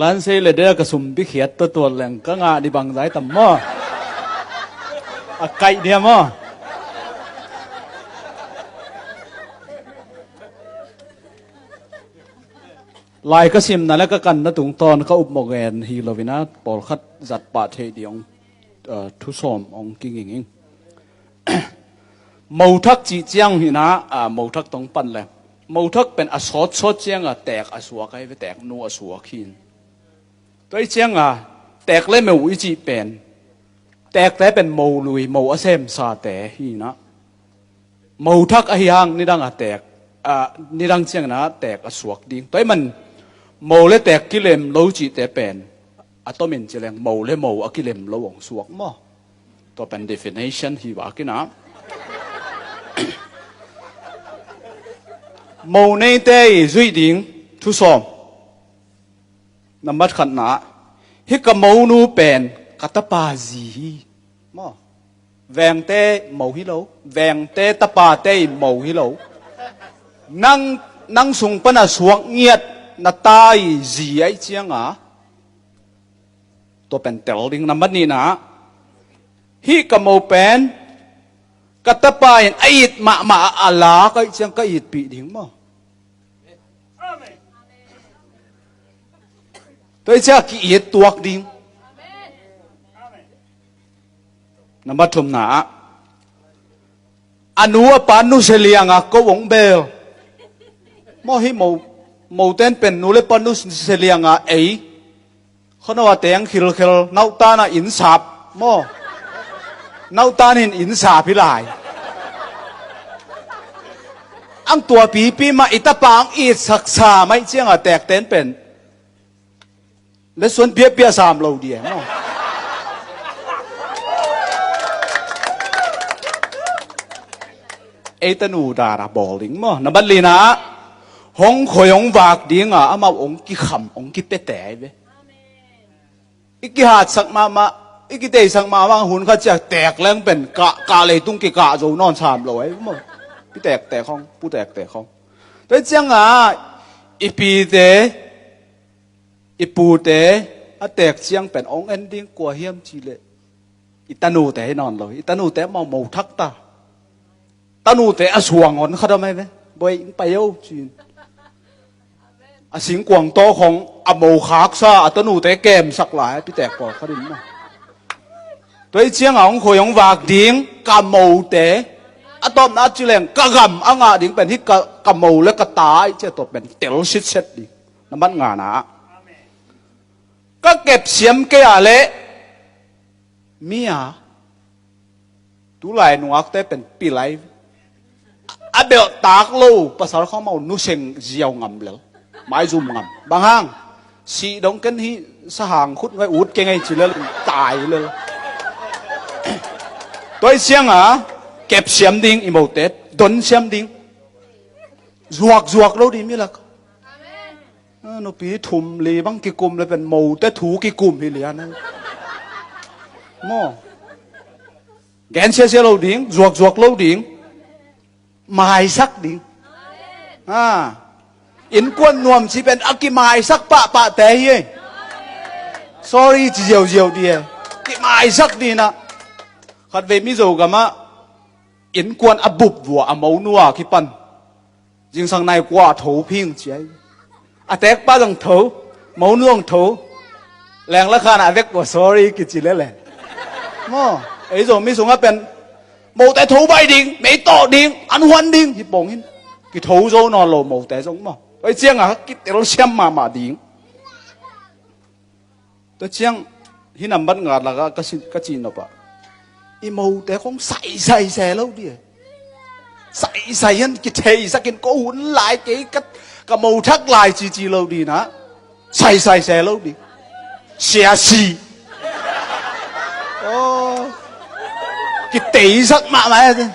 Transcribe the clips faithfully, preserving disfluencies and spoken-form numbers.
Lansei le dea ka sumpi khiat tua tuat leng ka ngah ni bangzai tam maw? A kaih dia maw? Lai ka simna le ka kanna tungtawn ka upmawh gen hi loinah pawlkhat zat pah theih dih hong, uh, thusawm hong kinging ing. Mothak cih ciang hinah, ah, mothak tong pan le. Mothak pen a sawtsawt cianga teek a suak ahi ve, teek nu a suak hin. Tua ih cianga teek le mo i cih pen teekte pen mo lui, mo a semsate hinah. Mothak ahi hang nidang a teek, ah, nidang ciangna teek a suak ding. Tua ih man mo le teek kilem lo cihte pen a tomin cileng mo le mo a kilem lo hong suak maw? Tua pen definition hi vakinah. Mo neite i zuih ding thusawm. Nambat khatna, hih ka monu pen ka tapa zi hi. Maw? Vengte mo hi lo, vengte tapate i mo hi lo. Nang, nang sung pana suak ngiat na ta i zi aih cianga tua pen tel ding. Nambat nihna, hih ka mo pen ka tapa in a it mahmah a lak aih ciang ka itpih ding maw? Tua ih ciang ki-it tuak ding. Nambat thumna ah, a nu a pa nusia lianga ko hong bel. Maw, hih mo, moten pen nu le pa nusia lianga ei. Khuano a teng khilkhel, nauhtana innsap maw? Nauhtan in innsap hi lai. Ang tua pipi mah i tapa ang itsaksa maih cianga teekten pen le suan piahpiah sam lo dia maw? Ei tanu dara bawl ding maw? Nambat lina ah, hong khoi hong vak dinga amau hong kikham hong kipete ai ve. I kihatsak mahmah, i kiteisak mahmah hun khat ciah teek leng pen kah, kah leitung kikah zo nawn sam lo ai maw? Pi teekteek hong, pu teekteek hong. Tua ciangah i pite, i pute a teek ciang pen hong en ding kua hiam cihleh i tanute hi nawn lo. I tanute maw, mo thak ta. Tanute a suang hon khat om ai ve. Boi, pai o, ci-in a singkuang tawk hong a mo khaksa a tanute kemsak lai a pitek pawl khat in maw? Tua ih ciangah hong khoi hong vak ding ka mote, a tawpna a cileng ka gam a ngah ding pen hih ka, ka mo le ka ta ih ciah tua pen tel sitset ding. Nambat ngana ah, ka kepsiam kei a leh mi a tulai nungakte pen pilai a belhtak lo pasal khawng mau nuseng ziau ngam lel, maizum ngam. Bang hang? Sih dong ken hih sahang khut ngai ut kei ngai ci lel, tai lel. Tua ih cianga kepsiam ding, i mote donsiam ding. Zuakzuak lo ding mi lak. A, nupi thum li bang kikum le pen mote thu kikum hi lian ai. Maw? Gen siasia lo ding, zuakzuak lo ding. Maisak ding. A, innkuan nuam ci pen a kimaisak pahpahte hi ei. Sorry ci ziauziau di e. Kimaisak dinah. Khatvei Mizo gamah innkuan a bup vua a monu a kipan zingsang nai kua a tho phing ci ai. A tekpa zong tho, monu zong tho. Lengla khan a vek vua sorry kici lele. Maw, ei Zomi sungah pen mote tho bai ding, mei tawh ding, an huan ding hi pong hin. Kitho zo nawn lo mote zong maw? Oi ciangah kitelsiam mahmah ding. Tua ciang hih nambat nga lakah ka si, ka cihnopah i mote khong saisai se lo di. Saisai hian kitheisakin ko hun lai kei ka, ka mo thak lai cici lo dinah. Saisai se lo di. Siasi. Aw. Kiteisak mahmah e.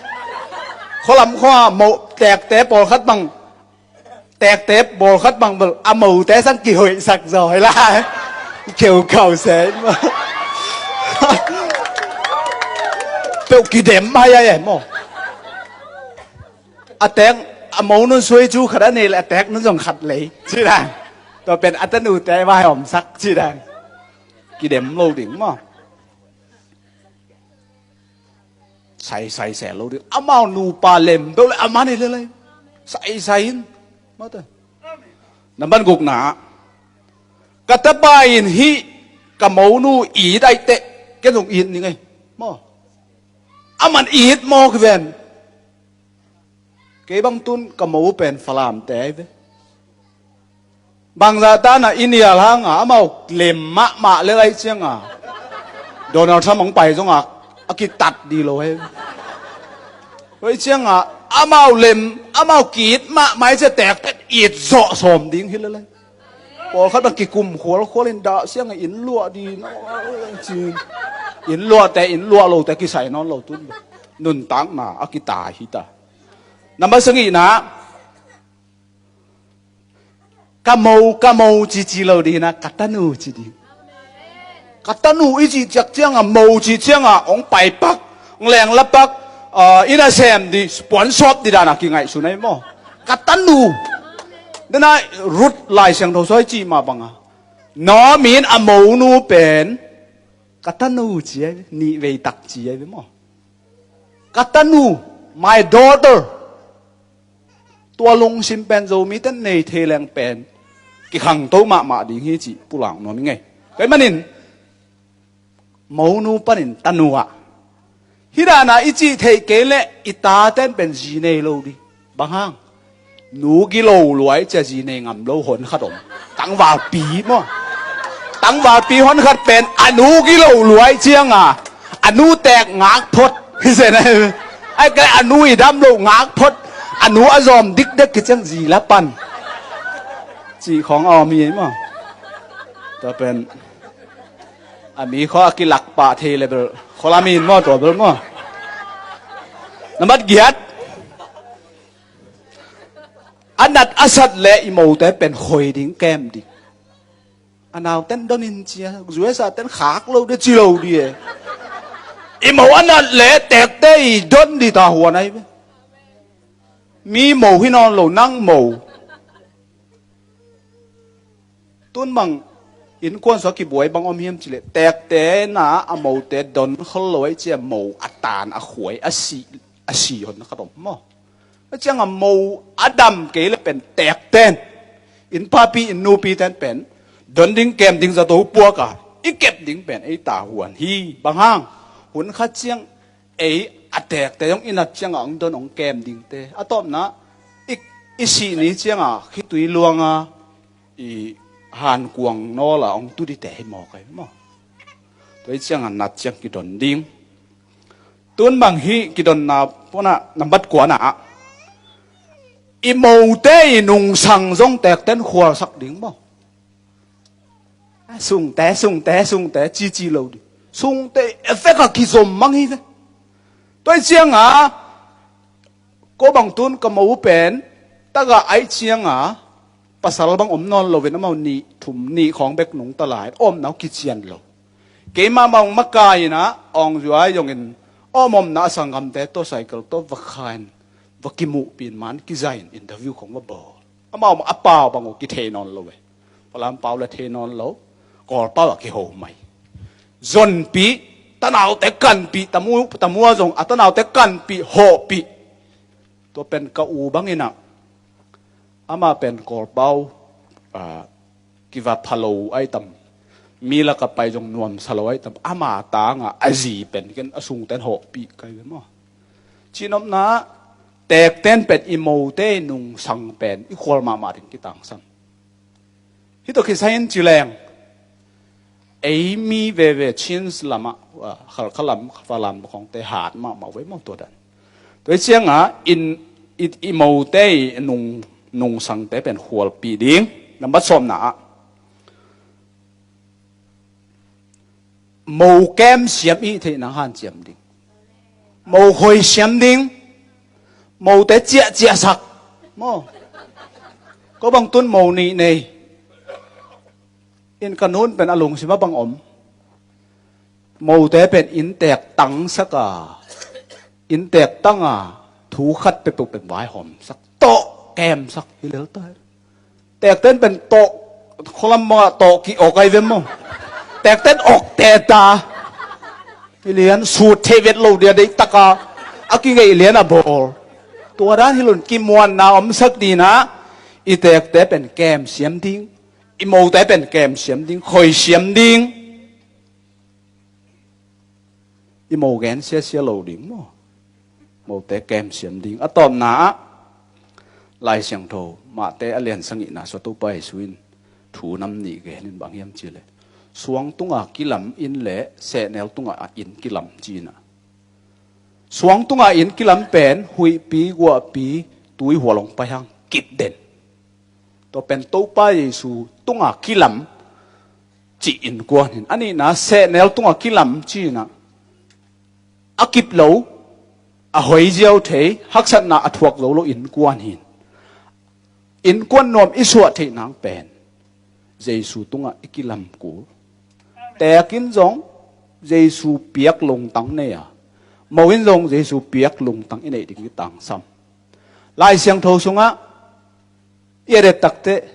Khualam khua mo tekte pawlkhat bang tekte bawlkhat bang bel a mote sang kihoihsak zaw hi lai. Kheukhau se. Peuh kidem hai ai maw? A tek a mo nun suai cu khat a nei le a tek nun zong khat lei ci lai. Tua pen a tanute vai omsak ci dan. Kidem lo ding maw. Saisai sel lo ding. Amau nupa lem beuh le a man hi lel lai. Saisai in. Maw te. Nambat gukna ah, ka tapa in hih ka monu it aih teh ken zong it ning ei. Maw. A man it maw kiven. Kei bang tun ka mo pen Falamte ahi ve. Bangzah tan a i nial hang a amau lem mahmah lel aih ciang a Donald Trump hong pai zong a a kitat dih lo ahi ve. Tua aih ciang a amau lem amau ki-it mahmah aih ciang a tekte it zawh sawm ding hi lel ahi. Pawlkhat bang kikum khualkhual in dah siang a inn luah dih na ci. Inn luahte inn luah lote kisai nawn lo tun. Nuntakna a kitai hi ta. Nambat sagihna, ka mo ka mo cici lo ding hi na, ka tanu ci ding. Ka tanu i cih ciak ciang a mo cih ciang a hong pai pak, hong lengla pak, ah, i nasem dih puan sawp dih dan a kingaihsun ahi maw. Ka tanu. Dena Ruth Lai Siangtho sung i cih mah bang a, Naomi in a monu pen ka tanu ci ahi ve, nih vei tak ci ahi ve maw. Ka tanu, my daughter. Tua lungsim pen Zomite nei thei leng pen kikhangto mahmah ding hi cih pulak nuam ing ei. Tua ahih manin monu panin tanu ah, hih dan a i cih theih kei leh i taten pen zi nei lo ding. Bang hang? Nu gilo lua aih ciang zi nei ngam lo honkhat om. Tangvalpi maw. Tangvalpi honkhat pen a nu gilo lua aih ciang a a nu tek ngak phot. Hi zen ahi. Aih kei a nu i dam lo ngak phot. A nu a zawm dikdek kiciang zi la pan. Cih khawng a om hi ei maw. Tua pen a mi khua a kilak pah thei le bel khua lam in maw, tua bel maw. Nambat giat, a nat a sat le i mote pen khoi ding, kem ding. A nauten don in cia, U S A ten khak lo ding ci lo ding e. I mo a nat le tekte i don ding ta huan ahi ve. Mi mo hi nawn lo, nang mo. Tun bang innkuan sung a kibuai bang om hiam cih leh tekte na a mote don khol lo aih ciang mo a tan a khuai a si, a si hon khat om maw. Aih ciang a mo a dam kei le pen tekten, innpapi innupiten pen don ding kem ding zato puak a i kep ding pen ei ta huan hi. Bang hang? Hun khat ciang ei a tekte zong i nat ciang a hong don hong kem dingte, a tawpna i, i sih ni ciang a khitui luang a i hankuang nawl a hong tu dingte hi mawk ahi maw. Tua hi ciang a nat ciang kidon ding. Tun bang hih kidonna puan ah nambat kuana ah, i mote i nungsang zong tekten khualsak ding maw. Sungte, sungte, sungte cici lo ding. Sungte effect a kizom mang hi ve. Tua aih ciang a ko bang tun ka mo pen tagah aih ciang a pasal bang om nawn lo in amau nih thum nih khawng bek nungta lai, omna uh kician lo. Keimah bang makai in a awng zuai zongin om omna a sanggamte tawh cycle tawh va kha in va kimuhpih in man kizai in interview khawng va bawl. Amau a pau bang uh kithei nawn lo ve. Falam pau le thei nawn lo. Kawl pau a kiho mai. Zonpih, tanaute kanpih, tamu, tamu a zong a tanaute kanpih, hawhpih. Tua pen ka u bangin a, amah pen Kawl pau, ah, kiva pha lo aih tam. Mi lak a pai zong nuamsa lo aih tam. Ama tang a, a zi pen ken a sungten hawhpih kai ve maw. Cihnopna, tekten pen i mote nungsang pen i khual mahmah ding kitangsam. Hih tawh kisai in ci leng, ei mi veve Chin lam ah, ah, Halkha lam, Falam khawngte hat mahmah uh ei maw tua dan. Tua hi ciang a, in, i, i mote i nung, nungsangte pen khualpih ding. Nambat sawmna ah, mo kem siam i hih theih nang hanciam ding. Mo khoi siam ding. Mote ciahciah sak maw. Ko bang tun mo nih nei. In ka nun pen a lungsim a bang om. Mote pen inntek tangsak a, inntek tang a, thu khat peuhpeuh pen vaihawmsak, tawh kemsak hi lel ta hi. Tekten pen tawh Khualam mah tawh ki-ok ai ve maw. Tekten ok teta. Hi lian sut thei vet lo dia deihtaka a kingeih lian a bawl. Tua dan hi lun kimuanna omsak dinah i tekte pen kem siam ding, i mote pen kem siam ding, khoi siam ding. I mo gen siasia lo ding maw? Mote kem siam ding. A tawpna ah Lai Siangtho Mate a lian sagihna sua Topa Jesu in thu nam nih genin bang hiam cih leh, suang tunga kilam inn le sehnel tunga inn kilam ci-inah. Suang tunga inn kilam pen huihpi guahpi tui hual hong pai hang kip den. Tua pen Topa Jesu tunga kilam cih innkuan hi-in, a nihna sehnel tunga kilam ci-inah, a kip lo, a hoi ziau thei, haksatna a thuak zo lo innkuan hi-in. Innkuan nuam i suah theih nang pen Jesu tungah i kilam kul. Teek in zong Jesu piak lungtang nei a, mo in zong Jesu piak lungtang i neih ding i tangsam. Lai Siangtho sungah i a det takteh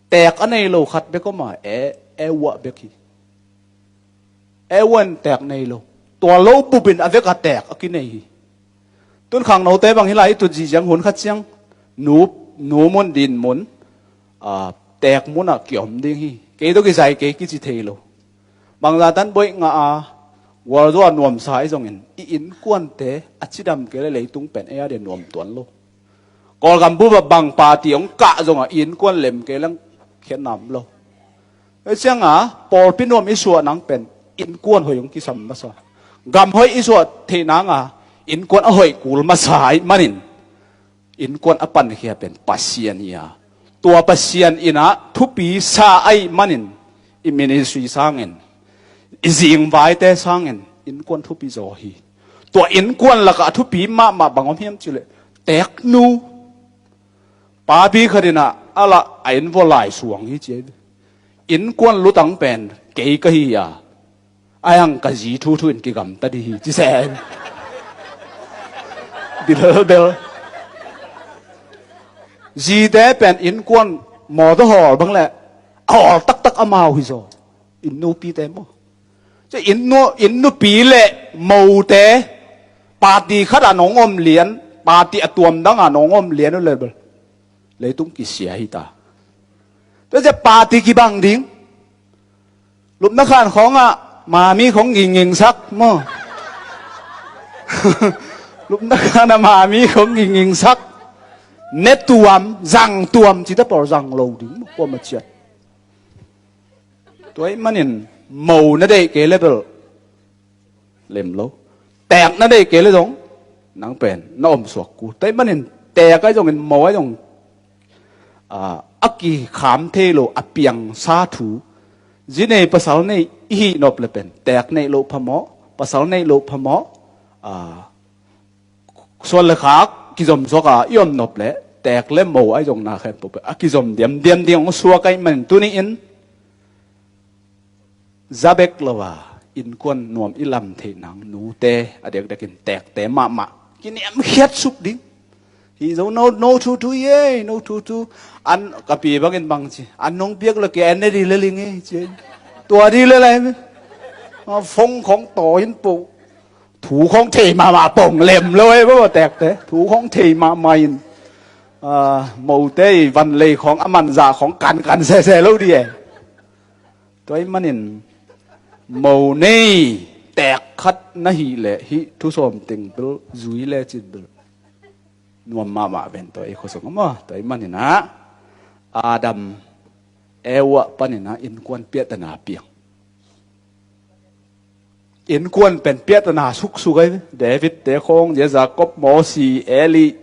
teek a nei lo khat bek om a, e, e uah bek hi. E uah in teek nei lo. Tua lo bupin a vek a teek a kinei hi. Tun khangnote bang hi lai, i tut zihziang hun khat ciang nu, nu mun din mun, a, teek munah kiom ding hi. Kei tawh kizai kei kici thei lo. Bangzah tan boih ngah a, gualzo a nuamsa i zongin i innkuante a cidam kei le leitung pen ei a dia nuam tuan lo. Kawlgam bup a bang party hong kah zongah i innkuan lem kei leng khiatna om lo. Ei cianga pawlpi nuam i suah nang pen innkuan hoih hong kisam masa. Gam hoih i suah theih nanga innkuan a hoih kul masa ahih manin innkuan a pankhia pen Pasian hi a, tua Pasian innah thupi sa ahih manin i ministry sangin, i zingvaite sangin innkuan thupi zaw hi. Tua innkuan lakah a thupi mahmah bang om hiam cih leh teeknu. Papi khat innah a lah a inn vua lai suang hi ci a, innkuan lutang pen kei ka hi a, a hang ka zi thuthu in kigamta dih hi ci se. Bilbel. Zite pen innkuan mawtaw hawl bang le a hawl taktak amau hi zaw. Inn nupite maw? Ci inn nu, inn nupi le mote party khatah nong om lian, party a tuam dangah nong om lian uh le bel leitung kisia hi ta. Tua ciah party kibang ding. Lupna khan khawngah mami khawng ngingngingsak maw? Lupna khanah mami khawng ngingngingsak. Ne tuam, zang tuam, cita pawl zang lo ding maw, kuama ciat. Tua ahih manin mo na deih kei le bel lem lo. Teek na deih kei le zong nang pen na om suak kul. Tua ahih manin teek ahi zongin mo ahi zong, a, a kikham thei lo a piangsa thu. Zi nei pasal nei i hih nop le pen teek neih loh phamawh, pasal neih loh phamawh, a, suan le khak kizom suak a i om nop le teek le mo ahi zong na khempeuh a kizom diamdiam ding hong suak ahih manin tuni-in za bek lo a innkuan nuam i lam theih nang nute a dekdekin teekte mahmah kiniamkhiat suk ding. Hi zo no, no thu thu ye, no thu thu. An ka pi bangin bang ci, an nong piak lo kei an ne di le ling e ci. Tua di le lai me. Fong khong to in po. Thu khong thei mahmah pong lem lo e bo teekte. Thu khong thei mahmah in, a, mote i van lei khong a manzah khong kankan sese lo di e. Tua ahih manin mo nei teek khat na hih leh hih thu sawm teng bel zui le cin bel nuam mahmah ven tua i khuasung maw. Tua ahih maninah Adam Eva paninah innkuan piahtana piang. Innkuan pen piahtana suksuk ahi. David te khawng zia, Jacob, Mosi, Eli,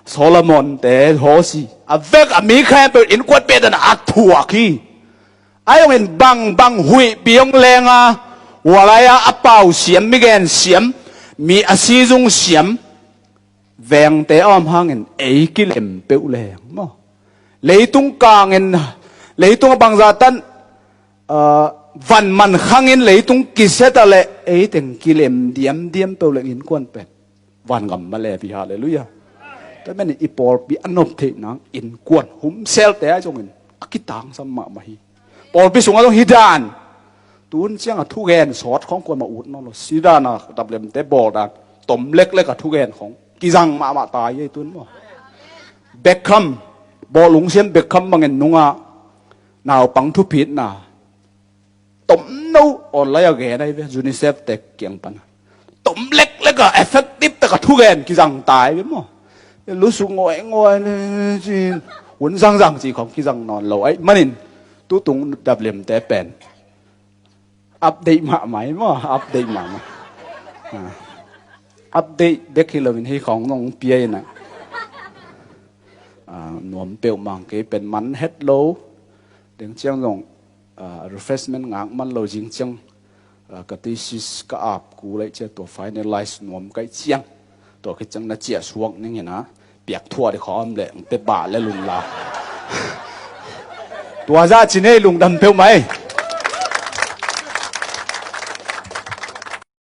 Solomon te, Hosi, a vek a mi khempeuh innkuan piahtana a thuak hi. Ahi zongin bangbang huihpi hong lenga, hualai-a a pau siam, mi gen siam, mi a sizung siam, vengte a om hangin ei kilem peuh leng maw? Leitung kangin, leitung a bangzah tan, a, van man khangin leitung kiset a leh ei teng kilem diamdiam peuh leng innkuan pen vangam mah lepi, halleluiah. Tua manin i pawlpi a nop theih nang innkuan humselte ahi zongin A kitangsam mahmah hi. Pawlpi sungah zong hi dan. Tun ciang a thugen sawt khong kuamah ut nawn lo. Si dan a daplemte bawl dan. Tom leklek a thugen khong kizang mahmah tai ei tun maw. Beckham, bawlung siam Beckham bangin nungah naupang thupitna tomno online a gen ahi ve, UNICEF te kiang pan. Tom leklek a effective tak a thugen kizang tai ve maw. Lusuk ngawi ngawi le cin hun zangzang ci khong kizang nawn lo ahi manin tutung daplemte pen update mahmah hi maw, update mahmah. Ah. Update bek hi loin hi khong nong pia in a. Ah, nuam peuhmah kei pen man het lo. Deng ciang zong, ah, refreshment ngak man lo zing ciang, ah, ka thesis ka ap ku lei cia tua finalize nuam kai ciang. Tua khit ciang na ciah suak ning hi na. Piak thuah di khawm le, pe bah le lun la. Tua zah ci nei lungdam peuhmah ei.